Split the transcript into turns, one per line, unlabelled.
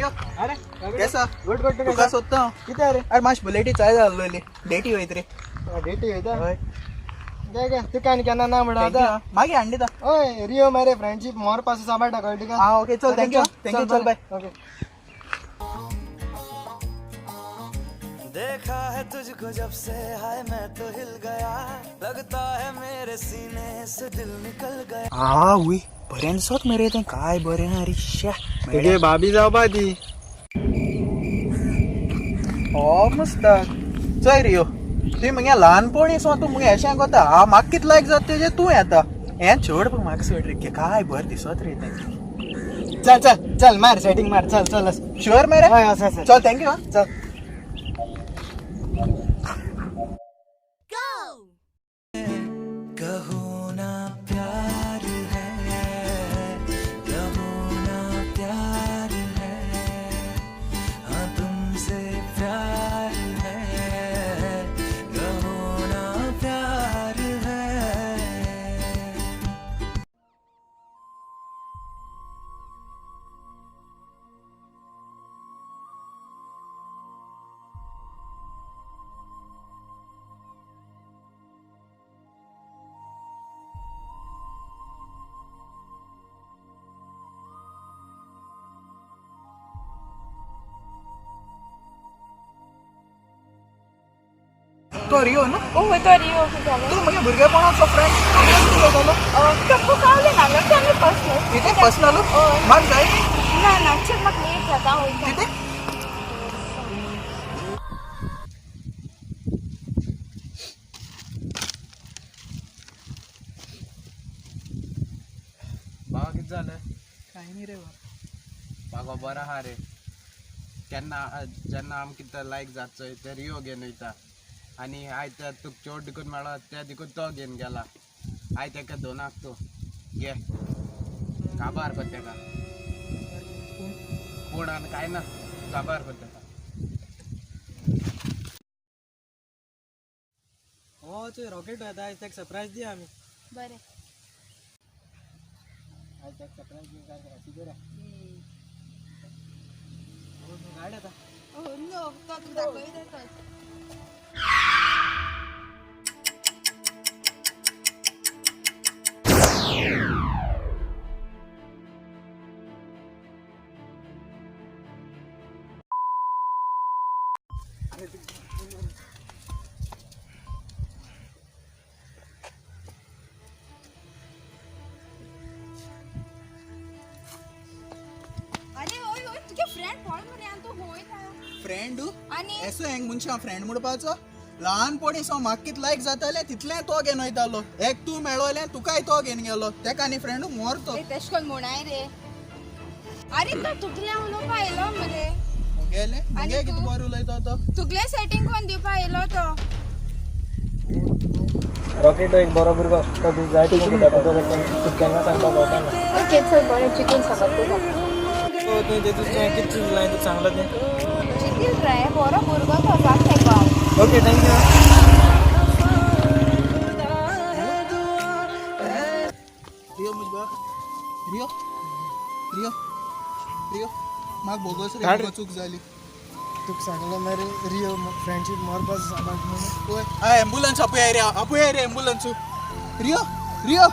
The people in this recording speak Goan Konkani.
रियो,
अरे
केसा?
Good good.
तुका सोदता हांव.
कितें रे?
अरे मातशी बुलेटी चाय जाल्लोली, डेटी वयत रे.
डेटी वयता?
हय.
घे घे, तुका आनी केन्ना ना म्हणटा
Thank you,
आतां.
हा. मागीर हाडून दिता.
ओय रियो, मरे फ्रेंडशीप मोर पासून सांबाळटा, कळ्ळें तुका?
हा, ओके, चल, thank you, thank you, चल, बाय.
ओके.
देखा है तुझको जब से, हाय मैं तो हिल गया, लगता है मेरे सीने से दिल निकल गया.
हा उय, बरें दिसत मरे तें, काय बरें हा रे, श्या.
तुगे भाभी जावपा ती.
हो मस्त. चल रियो, तुवें मुगे ल्हानपणी सावन तूं मुगे अशें कोता. हा, म्हाका कितें लायक जाता तेजें तूं येता. हें चड पूण म्हाका सोड रे, काय बरें दिसत रे तें.
चल चल चल, मार सेटिंग मार, चल चल.
शुअर मरे?
हय, आसा आसा.
चल, thank you.
चल.
कहो ना प्यार है, कहो ना प्यार है, हाँ तुमसे प्यार है, कहो ना प्यार है.
तो रियो न्हू?
ओ तो रियो, कितें जालें?
तूं म्हगे भुरगेपणाचो फ्रेंड जालो.
टप्पू कावलें ना न्हू, आमी पर्सनल.
कितें पर्सनल? मार जाय.
ना ना, चल, म्हाका लेट जाता, हांव वयता.
कितें?
भावा, कितें जालें?
काय न्ही रे बा.
म्हाका बरो आहा रे. केन्ना जेन्ना आमकां कितें लायक जाता चोय ते रियो घेवन वयता आनी आयज ते तुका चोड देखून मेळ्ळो ते देखून तो घेवन गेला. आयज तेका दोनाक तूं घे, काबार कर तेका. पूण आनी कांय ना, काबार कर तेका.
हो चोय, रॉकेट येता आयज, ताका सरप्रायज दिया आमी.
बरें.
आयज ताका सरप्रायज दिवंक जाय, हॅपी करा. गाडी येता.
ओ नो, तो तुका दाखयता तोच. अरे ओय ओय, तुगे फ्रेंड पळ मरे आनी तूं वयता.
फ्रेंड?
आनी?
एसो हेंग मनशां फ्रेंड म्हणपाचो? ल्हानपणी सावन म्हाका कितें लायक जातालें तितलें तो घेवन वयतालो. एक तूं मेळोलें, तुकाय तो घेवन गेलो. तेका आनी फ्रेंड मोर तो.
ए, तेश कोन म्हणाय रे. अरे तो तुगल्या उलोवपा येयलो मरे.
मुगेलें मुगे
आनी
कितें
तूं?
बरें उलयता तो.
तुगले सेटींग कोण दिवपा येयलो तो.
रॉकेट एक बरो भुरगो, तो तुका जाय तितून तुका केन्ना सांगपाक पावता ना.
ओके, चल बरें, चिकन सांगत तुका.
तुवें तेतून कितें चिंतलां, तुका सांगलां तें?
चिंतील रे, बरो भुरगो तो, जाता तेका.
Okay, thank you.
Rio मुजबा, Rio, Rio, Rio, म्हाका बोगोस रे.
धाड.
मुगो चूक जाली.
तुका सांगलो मरे रियो, फ्रेंडशीप मोरपास सांबाळ म्हणून.
वय, आ एम्बुलन्स आपया रे, आपया रे एम्बुलन्स. रियो, रियो.